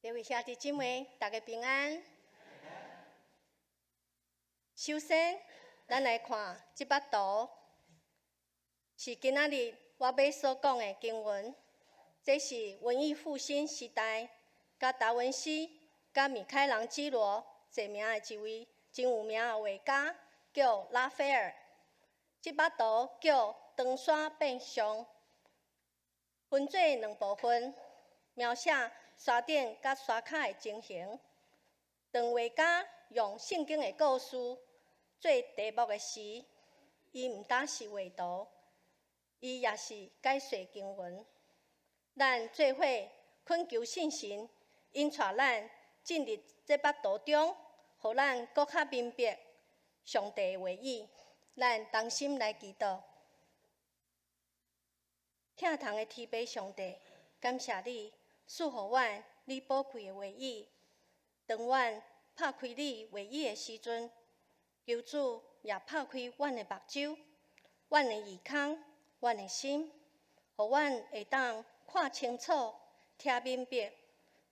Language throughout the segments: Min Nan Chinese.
各位兄弟姊妹，大家平安。首先，咱來看這幅圖，是今仔日我欲所講的經文。這是文藝復興時代，佮達文西、佮米開朗基羅齊名的一位真有名的畫家，叫拉斐爾。這幅圖叫《登山變像》，分做兩部分，描寫山頂佮山跤的情形。當畫家用聖經的故事做題目的時，伊毋單是畫圖，伊也是解說經文。咱做伙懇求聖神引帶咱進入這幅圖中，予咱閣較明白上帝的話語。咱同心來祈禱。疼痛的天父上帝，感謝你賜予阮你寶貴的話語。當阮拍開你話語的時陣，求主也拍開阮的目睭、阮的耳孔、阮的心，予阮會當看清楚、聽明白。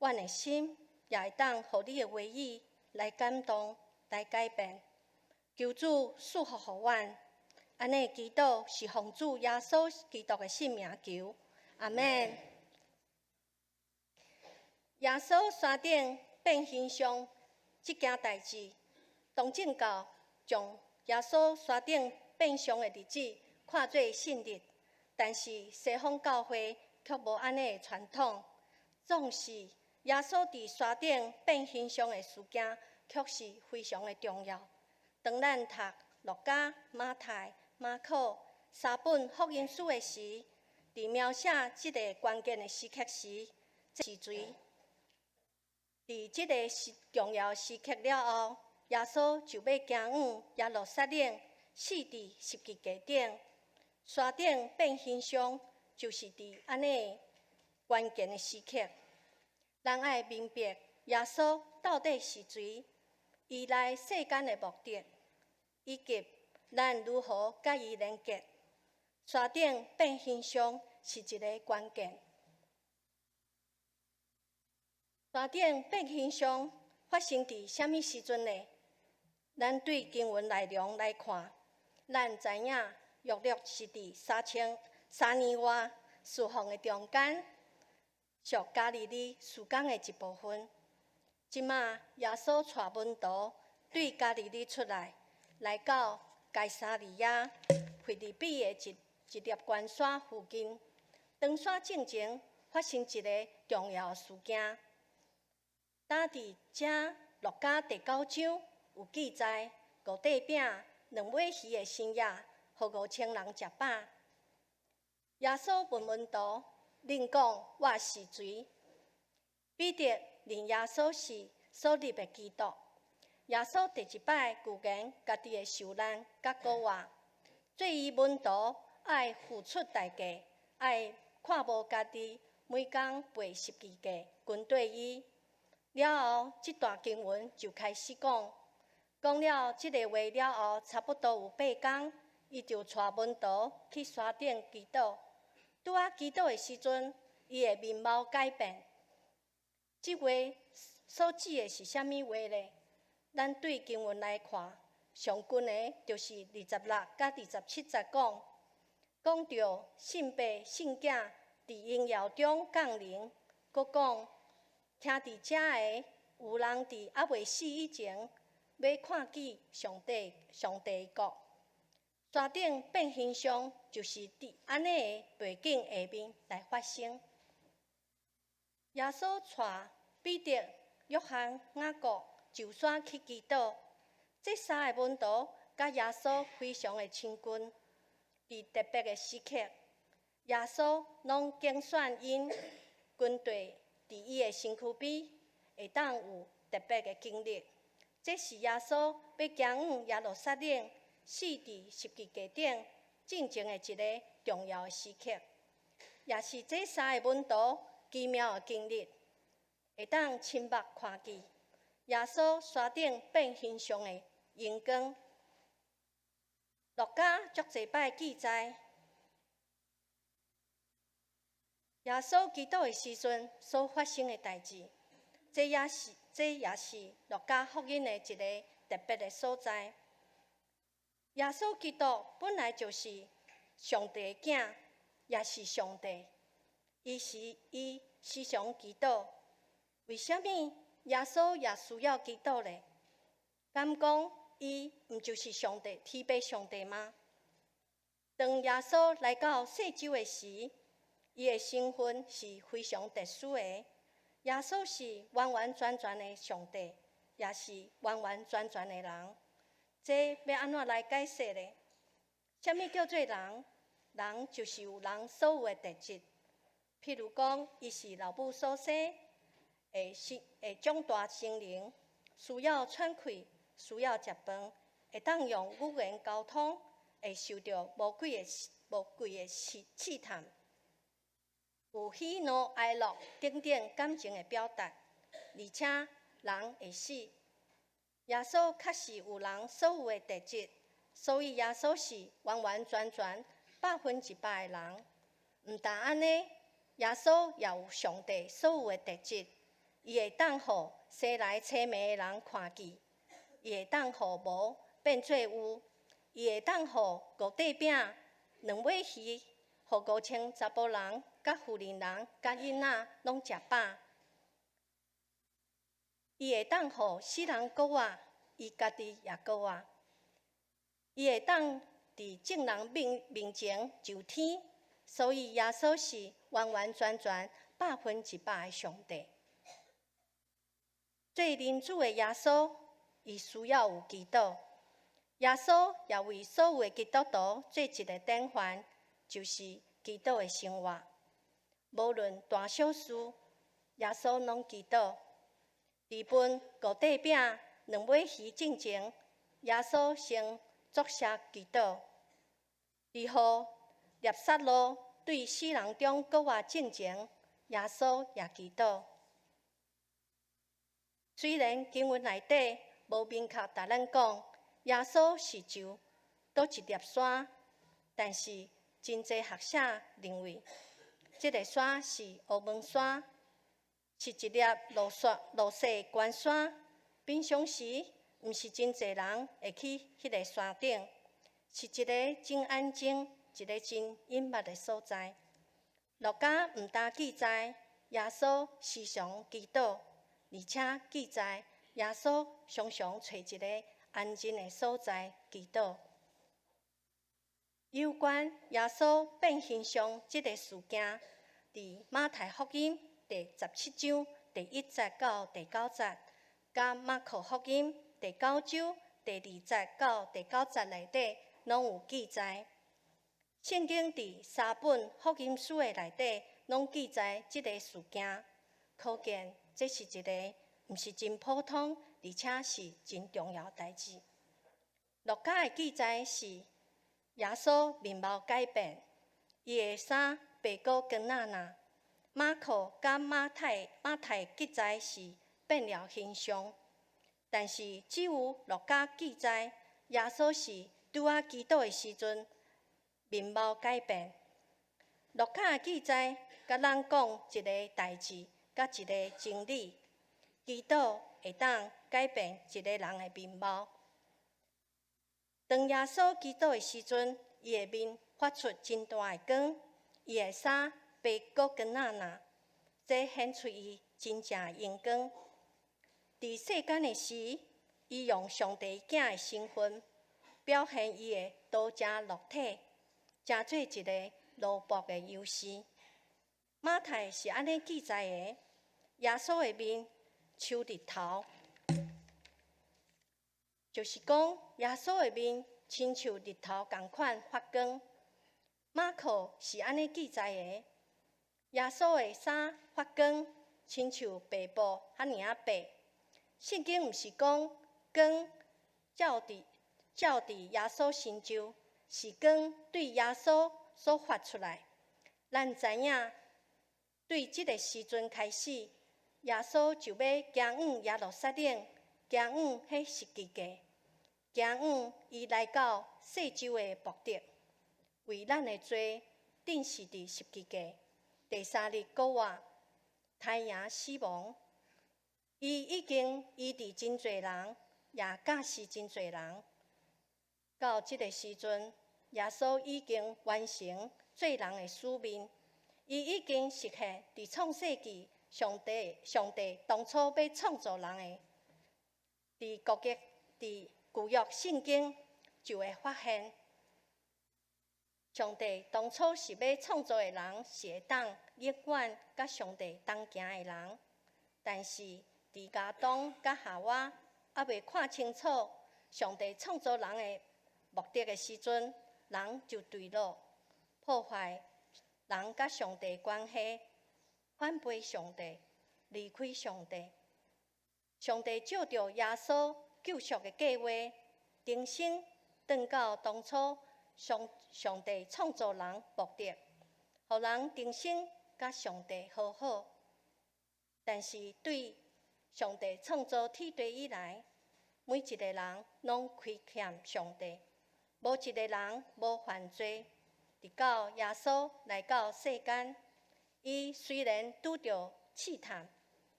阮的心也會當予你的話語來感動、來改變。求主賜福予阮。按呢祈禱是奉主耶穌基督的聖名求，阿們。耶穌山頂變形象這件代誌，東正教將耶穌山頂變像的日子看做聖日，但是西方教會卻無按呢的傳統。總是耶穌佇山頂變形象的事件，卻是非常的重要。當咱讀路加、馬太、馬可三本福音書的時，佇描寫這个關鍵的時刻時，是誰？佇這个時重要時刻了後，耶穌就欲行往耶路撒冷，死佇十字架頂。山頂變形象，就是佇按呢關鍵的時刻。咱愛明白耶穌到底是誰，伊來世間的目的，以及咱如何佮伊連結。山頂變形象是一个關鍵。山頂變形象發生佇啥物時陣呢？咱對經文內容來看，咱知影約略是佇3000三年外事奉的中間，屬加利利事工的一部分。這馬耶穌帶門徒對加利利出來，來到該撒利亞腓立比的一一粒懸山附近。登山進前發生一个重要事件。當佇遮路加第九章有記載，五塊餅兩尾魚的神蹟，予5000人食飽。耶穌問門徒：“恁講我是誰？”彼得認耶穌是所立的基督。耶穌第一擺預言家己的受難佮復活，做伊門徒愛付出代價，愛看無家己，每工背十字架跟綴伊。了後，這段經文就開始講，講了這个話了後，差不多有8工，伊就帶門徒去山頂祈禱。拄仔祈禱的時陣，伊的面貌改變。這話所指的是啥物話呢？咱對經文來看，上近的就是26佮27節講，講著聖父聖囝佇榮耀中降臨，閣講徛佇遮的有人佇猶未死以前，欲看見上帝上帝的國。山頂變形象就是佇按呢的背景下面來發生。耶穌帶彼得、約翰、雅各上山去祈禱，這三个門徒佮耶穌非常的親近。佇特別的時刻，耶穌攏揀選𪜶跟綴佇伊的身軀邊，會當有特別的經歷。這是耶穌欲行往耶路撒冷，死佇十字架頂進前的一个重要的時刻，也是這三个門徒奇妙的經歷，會當親目看見耶穌山頂變形象的榮光。路加足濟擺記載，耶穌祈禱的時陣所發生的代誌，這也是路加福音的一个特別的所在。耶穌基督本來就是上帝的囝，也是上帝。伊時常祈禱，為啥物耶穌也需要祈禱咧？敢講伊毋就是上帝，天父上帝嗎？當耶穌來到世洲的時，伊的身份是非常特殊的。耶穌是完完全全的上帝，也是完完全全的人。這欲按怎來解釋呢？啥物叫做人？人就是有人所有的特質。譬如講，伊是老母所生，會長大成人，需要喘氣，需要食飯，會當用語言溝通，會受著魔鬼的試探，有喜怒哀樂等等感情的表達，而且人會死。耶穌確實有人所有的特質，所以耶穌是完完全全100%的人。毋但按呢，耶穌也有上帝所有的特質，伊會當予生來青盲的人看見，伊會當予無變做有，伊會當予五塊餅兩尾魚，予5000查埔人、佮婦人人、佮囡仔攏食飽。伊會當予死人復活，伊家己也復活。伊會當佇眾人面前上天，所以耶穌是完完全全100%的上帝。做人子的耶穌，伊需要有祈禱。耶穌也為所有的基督徒做一个典範，就是祈禱的生活。無論大小事，耶穌攏祈禱。佇分五塊餅、兩尾魚進前，耶穌先坐下祈禱。佇予拉撒路對死人中復活進前，耶穌也祈禱。雖然經文內底無明確共咱講耶穌是上佗一粒山，但是真濟學者認為，這个山是烏門山，是一粒落雪懸山。平常時，毋是真濟人會去彼个山頂，是一个真安靜、一个真隱密的所在。路加毋但記載耶穌時常祈禱，而且記載耶穌常常揣一个安靜的所在祈禱。有關耶穌變形象這个事件，佇馬太福音第17章第1節到第9節，佮馬可福音第9章第2節到第9節內底，攏有記載。聖經佇三本福音書的內底，攏記載這个事件，可見這是一个毋是真普通，而且是真重要代誌。路加的記載是耶穌面貌改變，伊的衫白閣光那那。馬可佮馬太記載是變了形象，但是只有路加記載耶穌是拄仔祈禱的時陣面貌改變。路加的記載共咱講一个代誌，佮一个真理：祈禱會當改變一个人的面貌。當耶穌祈禱的時陣，伊的面發出真大的光，伊的衫白閣光那那，這顯出伊真正的榮光。佇世間的時，伊用上帝囝的身份，表現伊的道成肉體，成做一个奴僕的樣式。馬太是按呢記載的：耶穌的面像日頭，就是講耶穌的面親像日頭仝款發光。馬可是按呢記載的：耶穌的衫發光，親像白布遐爾仔白。聖經毋是講光照佇耶穌身周，是光對耶穌所發出來。咱知影，對這个時陣開始，耶穌就欲行往耶路撒冷，行往彼十字架，行往伊來到世洲的目的，為咱的罪釘死佇十字架，第三日復活，刣贏死亡。伊已經醫治真濟人，也教示真濟人。到這个時陣，耶穌已經完成做人的使命，伊已經實現佇創世紀上帝當初欲創造人的，佇舊約聖經就會發現，上帝當初是欲創造的人是會當永遠佮上帝同行的人，但是佇亞當佮夏娃猶未看清楚上帝創造人的目的的時陣，人就墜落，破壞人佮上帝關係，反背上帝，離開上帝。上帝藉著耶穌救贖的計劃，重新轉到當初上帝創造人目的，予人重新佮上帝和好。但是對上帝創造天地以來，每一個人攏虧欠上帝，無一個人無犯罪。直到耶穌來到世間，伊雖然拄著試探，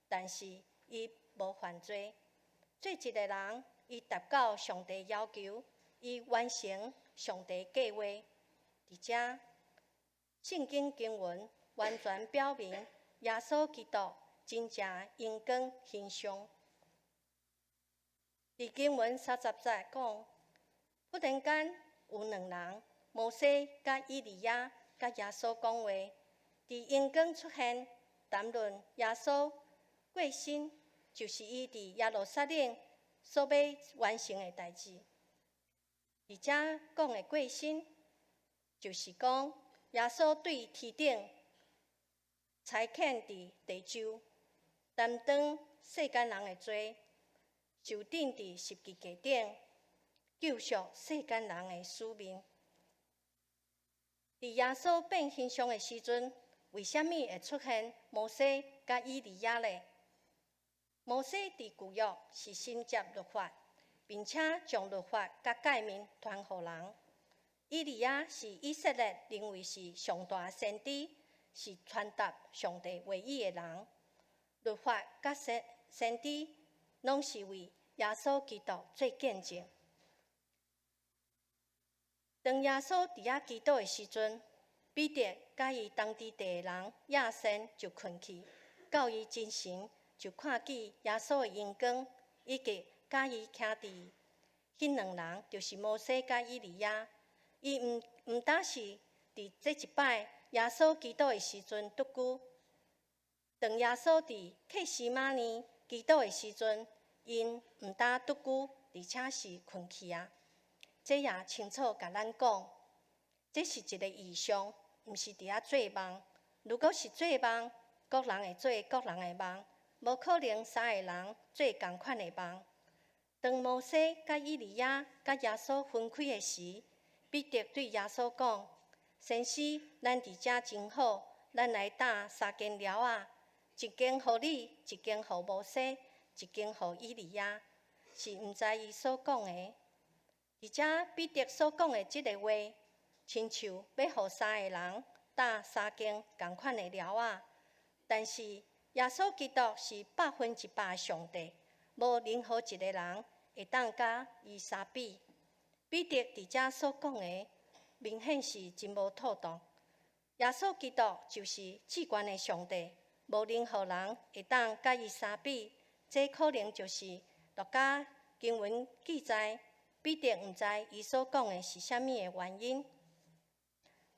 但是伊無犯罪。做一个人，伊達到上帝要求，伊完成上帝計劃。佇遮，聖經經文完全表明耶穌基督真正榮光形象。佇經文30節講，忽然間有兩人，摩西佮以利亞佮耶穌講話，佇榮光出現，談論耶穌過身，就是伊佇耶路撒冷所欲完成的代誌。佇遮講的過身，就是講耶穌對天頂差遣佇地上，擔當世間人的罪，受釘佇十字架頂，救贖世間人的使命。佇耶穌變形象的時陣，為啥物會出現摩西佮以利亞呢？摩西佇舊約是承接律法，並且將律法佮誡命傳予人。以利亞是以色列認為是上大先知，是傳達上帝話語的人。律法佮先知攏是為耶穌基督做見證。當耶穌佇遐祈禱的時陣，彼得佮伊同佇地的人亞森就睏去，到伊精神就看見耶穌的榮光，以及佮伊徛佇彼兩人，就是摩西佮以利亞。伊毋但是佇這一擺耶穌祈禱的時陣獨居，當耶穌佇客西馬尼祈禱的時陣，𪜶毋但獨居，而且是睏去啊！這也清楚共咱講，這是一個異象，毋是佇遐做夢。如果是做夢，各人會做各人的夢，無可能三个人做仝款的夢。當摩西佮以利亞佮耶穌分開的時，彼得對耶穌講：“先生，咱佇遮真好，咱來搭三間寮仔，一間予你，一間予摩西，一間予以利亞。”是毋知伊所講的。佇遮彼得所講的這个話，親像欲予三个人搭三間仝款的寮仔，但是耶穌基督是100%的上帝，無任何一个人會當佮伊相比。彼得佇遮所講的，明顯是真無妥當。耶穌基督就是至懸的上帝，無任何人會當佮伊相比。這可能就是路加經文記載，彼得毋知伊所講的是啥物的原因。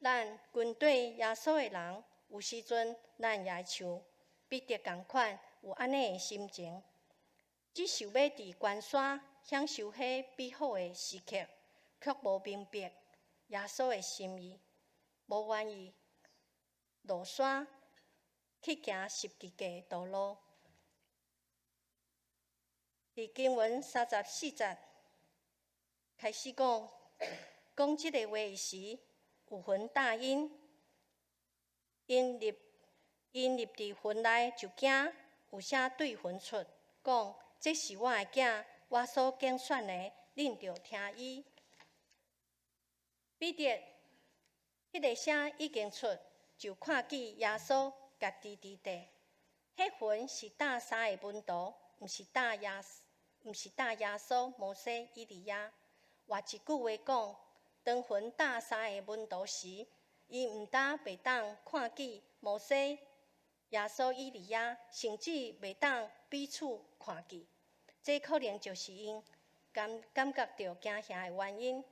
咱跟綴耶穌的人，有時陣咱也會像彼得仝款，有按呢的心情，只想欲佇懸山享受彼美好的時刻，卻無明白耶穌的心意，無願意落山去行十字架的道路。佇經文34節開始講，講這个話時，有雲罩𪜶，𪜶入佇雲內就驚，有聲對雲出，講：這是我的囝，我所揀選的，恁著聽伊。彼得彼个聲已經出，就看見耶穌家己佇地。彼雲是罩三个門徒，毋是焦耶穌、摩西、以利亞。換一句話講，當雲罩三个門徒時，伊毋但袂當看見摩西、耶穌、以利亞，甚至袂當彼此看見。這可能就是𪜶感覺著驚嚇的原因。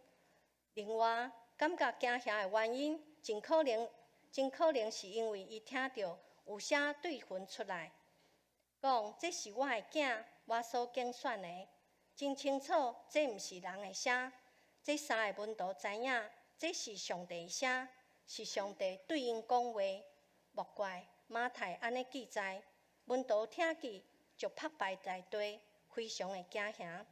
另外，感覺驚嚇的原因，真可能是因為伊聽著有聲對雲出來，講這是我的囝，我所揀選的。真清楚，這毋是人的聲。這三个門徒知影，這是上帝的聲，是上帝對𪜶講話。莫怪馬太按呢記載，門徒聽見就仆拜在地，非常的驚嚇。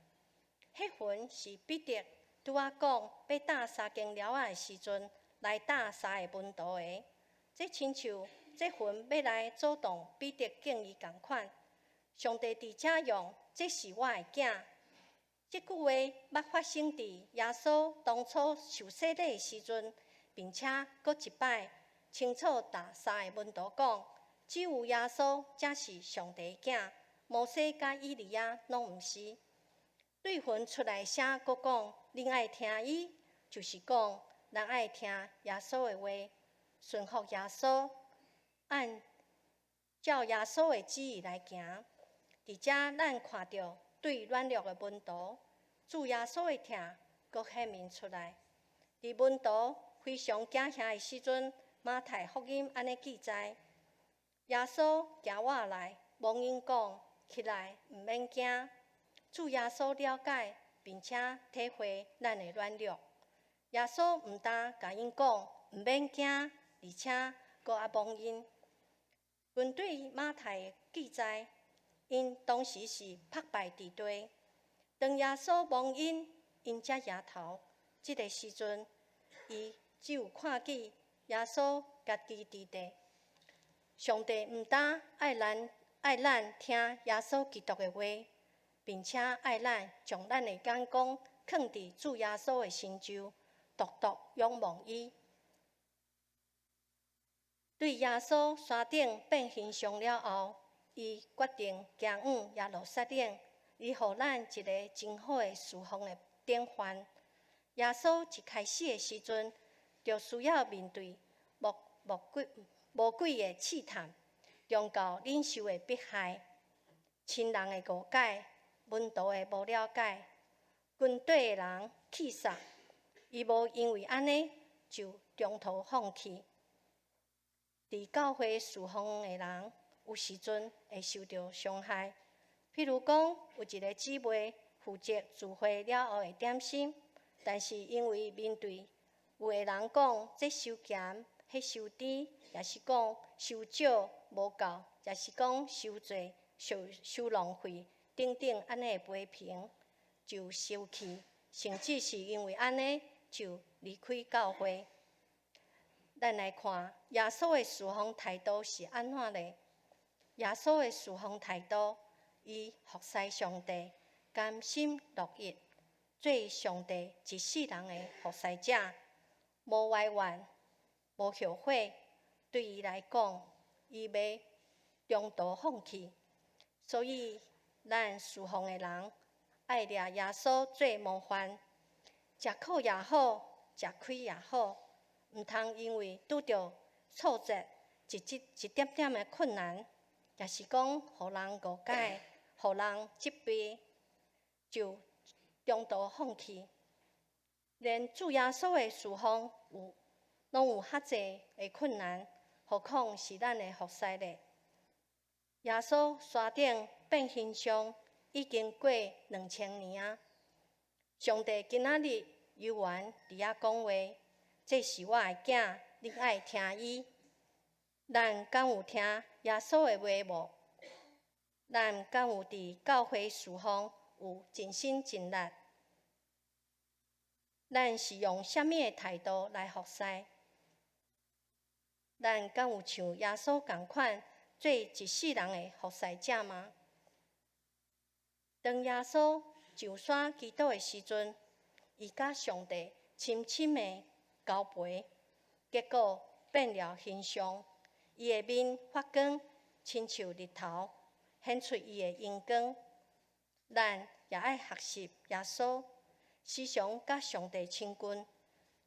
彼雲是彼得拄仔講欲搭三更寮仔的時陣，來罩三个門徒的。這親像這雲欲來阻擋彼得見伊仝款。上帝佇遮用，這是我的囝。這句話捌發生佇耶穌當初受洗禮的時陣，並且閣一擺清楚共三个門徒講，只有耶穌才是上帝的囝，摩西佮以利亞攏毋是。對雲出來聲閣講，恁愛聽伊，就是講咱愛聽耶穌的話，順服耶穌，按照耶穌的旨意來行。佇遮咱看著對軟弱的門徒，主耶穌的疼閣顯明出來。佇門徒非常驚嚇的時陣，馬太福音按呢記載：耶穌行倚來，摸𪜶講：起來，毋免驚。主耶穌了解並且體會咱的軟弱。耶穌毋但共𪜶講毋免驚，而且閣愛摸𪜶。根據馬太的記載，𪜶當時是仆拜佇地。當耶穌摸𪜶，𪜶才抬頭。這个時陣，伊只有看見耶穌家己佇地。上帝毋但愛咱聽耶穌基督的話，並且愛咱將咱的眼光囥佇主耶穌的身上，獨獨仰望伊。對耶穌山頂變形象了後，伊決定行往耶路撒冷，伊予咱一个真好的事奉的典範。耶穌一開始的時陣，就需要面對魔鬼的試探，宗教領袖的迫害，親人的誤解，門徒的無了解，軍隊的人棄殺。伊無因為按呢就中途放棄。佇教會事奉的人，有時陣會受著傷害。譬如講，有一个姊妹負責聚會了後的點心，但是因為面對有的人講這傷鹹、彼傷甜，抑是講傷少無夠，抑是講傷濟、傷浪費等等按呢的批評，就生氣，甚至是因為按呢就離開教會。咱來看耶穌的事奉態度是按怎呢？耶穌的事奉態度，伊服侍上帝，甘心樂意做上帝一世人的服侍者，無埋怨，無後悔。對伊來講，伊袂中途放棄。所以，咱事奉的人愛掠耶穌做模範，食苦也好，食虧也好，毋通因為拄著挫折，一點點的困難，抑是講予人誤解，予人責備，就中途放棄。連主耶穌的事奉攏有遐濟的困難，何況是咱的服侍咧？耶穌山頂變形象已經過2000年啊！上帝今仔日猶原佇遐講話，這是我的囝，恁愛聽伊。咱敢有聽耶穌的話無？咱敢有佇教會事奉有盡心盡力？咱是用啥物的態度來服侍？咱敢有像耶穌仝款做一世人的服侍者嗎？當耶穌上山祈禱的時陣，伊佮上帝深深的交陪，結果變了形象，伊的面發光，親像日頭，顯出伊的榮光。咱也愛學習耶穌，時常佮上帝親近，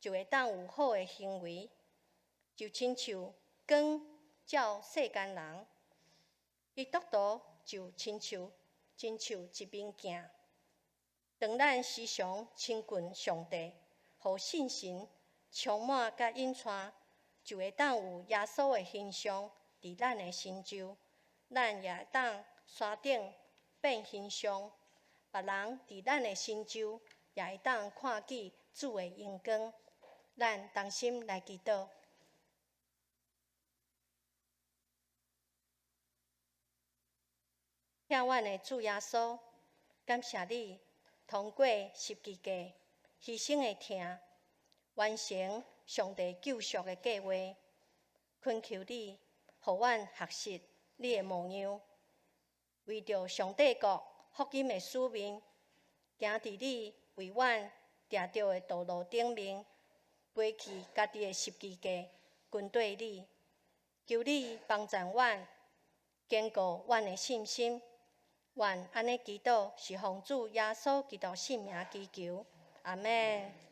就會當有好的行為，就親像光照世間人。基督徒就親像一面鏡。當咱時常親近上帝，予聖神充滿佮引帶，就會當有耶穌的形象佇咱的身周。咱也會當山頂變形象，別人佇咱的身周也會當看見主的榮光。咱同心來祈禱。疼阮的主耶穌，感謝你通過十字架犧牲的疼，完成上帝救贖的計劃。懇求你，予阮學習你的模樣，為著上帝國福音的使命，行佇你為阮訂著的道路頂面，背棄家己的十字架，跟綴你。求你幫贊阮，堅固阮的信心。阮按呢祈禱，是奉主耶穌基督聖名祈求。阿們。